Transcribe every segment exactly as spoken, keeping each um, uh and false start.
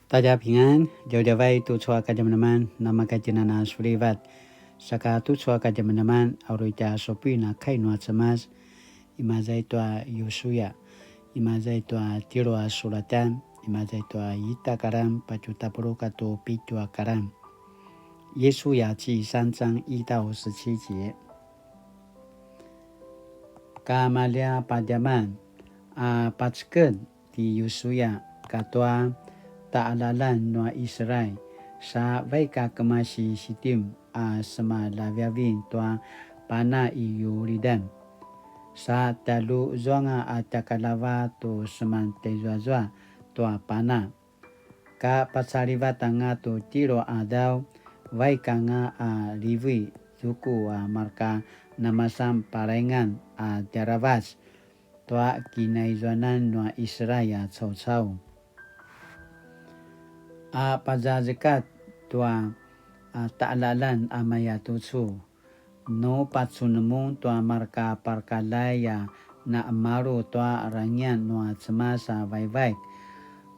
大家平安, djavadjavai tucu a kadjamadjaman, namakatjinana sulivat. Saka tucu a kadjamadjaman, a uri tja supuin a kai nua Cemas, imaza i tua Yusuya, imaza i tua tjelu a sulatan, imaza i tua ita karan, patju tapuluq katua pitju a karan. 约书亞記三章一到十七節. Ka maljia padjaman, a paceked ti Yusuya katua taqaljaqaljan nua Israil, sa vaik a kemasi Sitim a sema laviavin tua pana i Yuridan, sa tjalju zuanga a tjakalava tu seman tjaizuazua tua pana. Ka pacalivat anga tu tjelu a qadaw, vaik anga a Livi zuku a marka namasan palaingan a tjaravac tua kinaizuanan nua Israil a caucau. A pazazekatj tua, a, taqaljaqaljan a maya tucu. Nu pacun mun tua marka parakaljai a naqemalu tua rangian nua Cemas a vaivaik,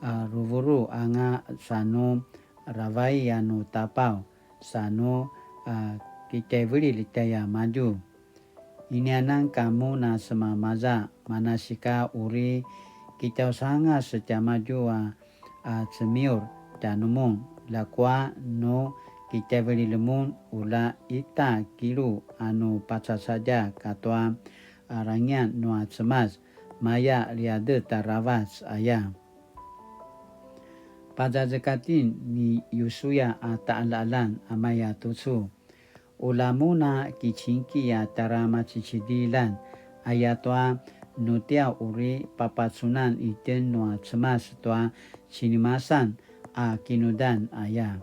a, ruvuru anga sa nu ravai a nu tapaw, sa nu, a, kitjaivililj tjaiamadju. Inianan ka mun a semamaza, manasika uri kitjausangas tiamadju a, a cemiur tjanumun, ljakua nu kitjaivililj mun ula ita kilu a nu pacacadja katua, a, rangian nua Cemas, maya liadet aravac aya. Pazazekatjin ni Yusuya a taqaljaqaljan a maya tucu. Ula mun a kicingki a tara macicidiljan, ayatua nutiaw uri papacunan itjen nua Cemas tua cinimasan a kinudan aya.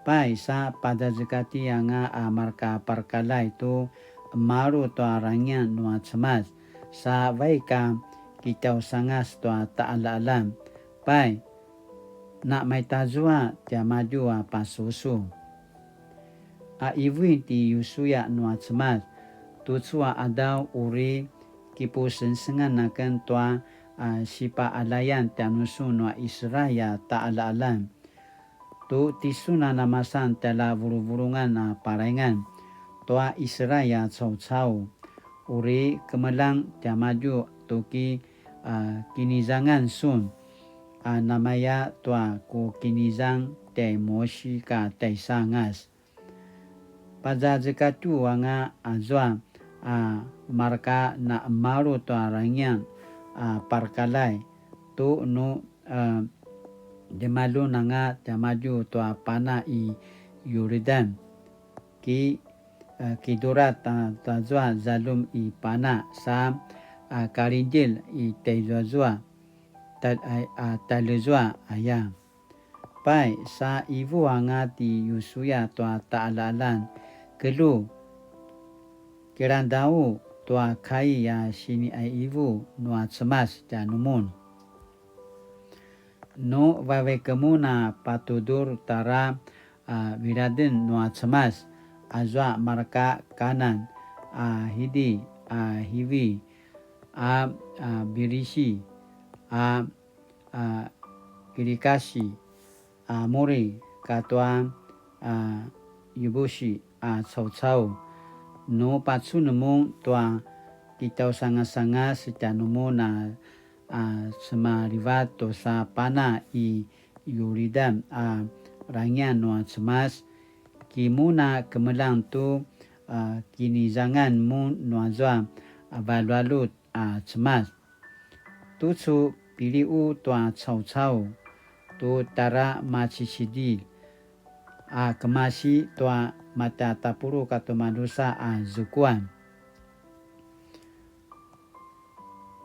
Pai sa pazazekatji anga a marka parakaljai tu qemalu tua rangian nua Cemas, sa vaik a kitjausangas tua taqaljaqaljan. Pai, namaitazua tiamadju a pasusu. A ivuin ti Yusuya nua Cemas, tucu a qadaw uri kipusengsengan aken tua, a, sipaqaljayan tjanusun nua Israil a taqaljaqaljan. Tu tisun a namasan tjaljavuluvulungan a palaingan tua Israil a caucau, uri kemeljang tiamadju tu ki, a, kinizangan sun, a namaya tua ku kinizang tjai Mosi ka tjaisangas. Pazazekatju anga azua a marka naqemalu tua rangian a parakaljai tu nu, a, djemaljun anga tiamadju tua pana i Yuridan. Ki, a, kidurat a tazua zaljum i pana sa, a, kalidjil i tjaizuazua, ta-, a, a, tjaljuzua aya. Pai, sa ivu anga ti Yusuya tua taqaljaqaljan, kelju, kilangdau tua kai a siniqaivu nua Cemas tjanumun. Nu vavai kemun a patudur tara, a, viraden nua Cemas, azua marka Kanan, a, Hiti, a, Hivi, a, a, Pirisi, a, a, Kirikasi, a, Amuri, katua, a, Yebusi, a, caucau. Nu pacun mun tua kitjausangasangas tjanumun a, a, semalivat tusa pana i Yuridan a rangian nua Cemas, ki mun a kemeljang tu, a, kinizangan mun nuazua, a, valualut a Cemas. Tucu piliqu tua caucau tu tara macicidilj a kemasi tua matatapuluq katua madrusa a zukuan.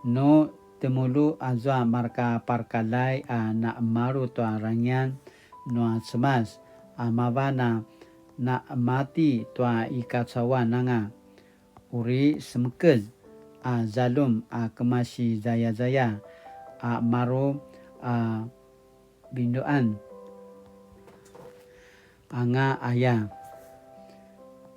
Nu temulu azua marka parakaljai a naqemalu tua rangian nua Cemas a mavan a naqemati tua i kacauan anga, uri semekez a zaljum a kemasi zayazaya a maru a vinduan anga aya.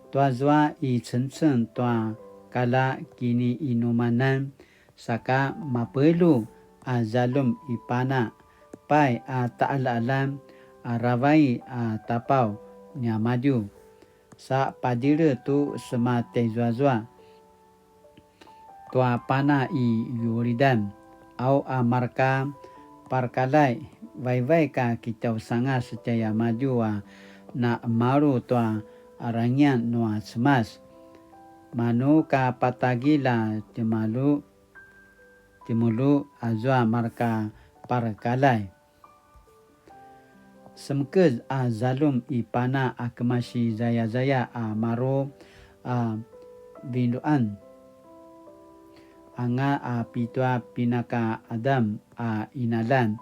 Tuazua i cengceng tua kalja kiniqinumanan, saka mapelju a zaljum i pana, pai a taqaljaqaljan a ravai a tapaw niamadju, sa padjilj tu sema tjaizuazua tua pana i Yuridan, au a marka parakaljai, vaivaik a kitjausangas tjaiamadju a na qemalu tua rangiyan nua Cemas. Manu ka patagilj a tjemalu, tjemulu azua marka parakaljai. Semekez a zaljum i pana a kemasi zayazaya a maru a vinruan anga a pitua pinaka Adam a qinaljan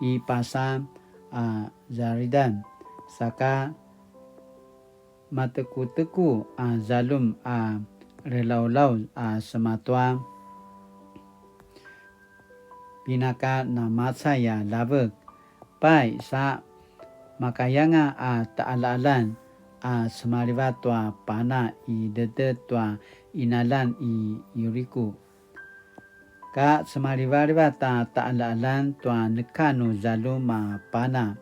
i pasa a Zaridan, saka matekuteku a zaljum a relaulauz a sema tua pinaka namacay a ljavek. Pai sa makayanga a taqaljaqaljan a semalivat tua pana i dedet tua qinaljan i Yuriku. Ka semalivalivat a taqaljaqaljan tua neka nu zaljum a pana.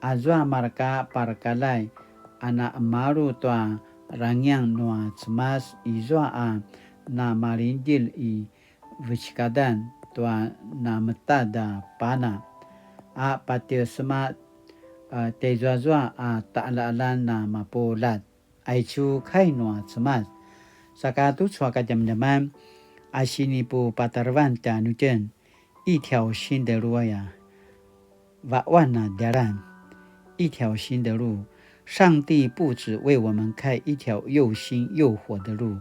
Azua marka parakaljai a na qemalu tua rangiyan nua Cemas izua a na malingdjelj i vecekadan tua nametad a pana, a patje sema, a, tjaizuazua a taqaljaqaljan a mapuljat. Aicu kai nua Cemas. Saka tucu a kadjamadjaman a sinipupatarevan tjanuitjen, 一條新的路 aya. Vaquan a djalan, 一條新的路。上帝不只為我們開一條又新又活的路，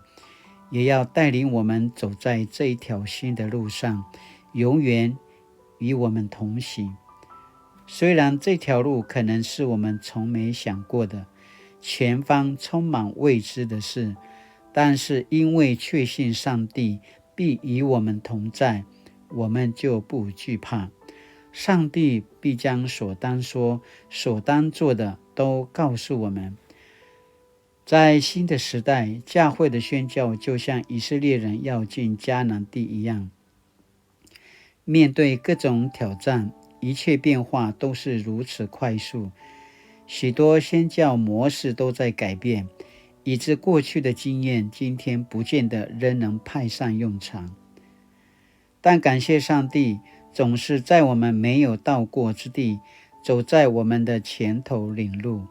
也要帶領我們走在這一條新的路上，永遠與我們同行。雖然這條路可能是我們從沒想過的，前方充滿未知的事，但是因為確信上帝必與我們同在，我們就不懼怕。上帝必將所當說、所當做的都告訴我們。在新的時代，教會的宣教就像以色列人要進迦南地一樣，面對各種挑戰，一切變化都是如此快速。许多宣教模式都在改变，以致过去的经验今天不见得仍能派上用场。但感谢上帝，总是在我们没有到过之地，走在我们的前头领路。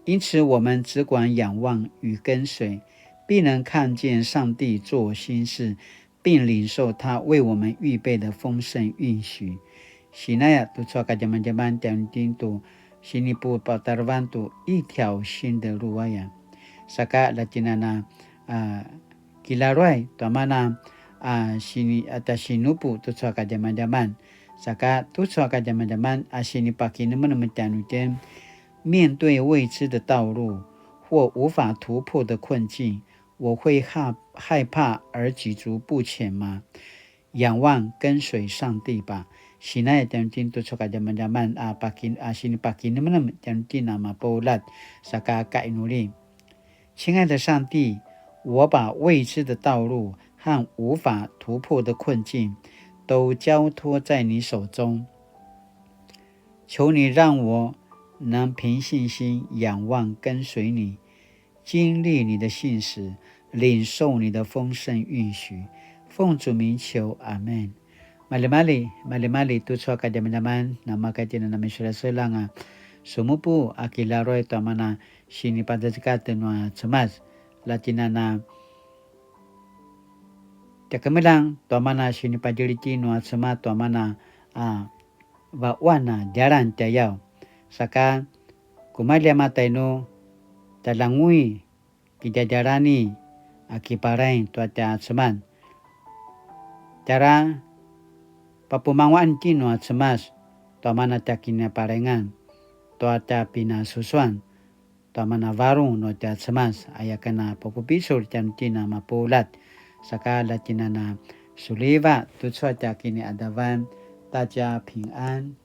因此，我们只管仰望与跟随，必能看见上帝做新事，并领受他为我们预备的丰盛应许。Sinaya tucu a kadjamadjaman tjanuitjen tu sinipupatarevan tu 一條新的路 aya. Saka latinana, a, kilaruay tua mana, a, sini, a, tja sinupu tucu a kadjamadjaman. Saka tucu a kadjamadjaman a sinipakinemenem tjanuitjen, 面对未知的道路或无法突破的困境，我会害，害怕而举足不前吗？仰望跟随上帝吧。Sinaya tjanuitjen tucu a kadjamadjaman a pakin, a sinipakinemenem tjanuitjen a mapuljat, saka kainuli. 亲爱的上帝，我把未知的道路和无法突破的困境都交托在你手中，求你让我能凭信心仰望跟随你，经历你的信实，领受你的丰盛应许。奉主名求，阿们。Malimali, malimali tucu a kadjamadjaman, namaka tjinana miseljaseljang a sumupu a kilaruay tua mana sinipazazekatj nua Cemas. Latinana tjakemeljang tua mana sinipazilitji nua Cemas tua mana a vaquan a djalan tjayaw. Saka kumalji a matainu tjaljangui kidjadjalani a kiparaing tua tja Cemas. Tjara papumanguaqan tjinu a Cemas tua mana tja kinaparaingan, tua tja pinasusuan, tua mana varung nua tja Cemas, aya ken a papupicul tjanuitjen a mapuljat, saka latinana suliva tucu a tja kiniqadavan, ta tja pingan.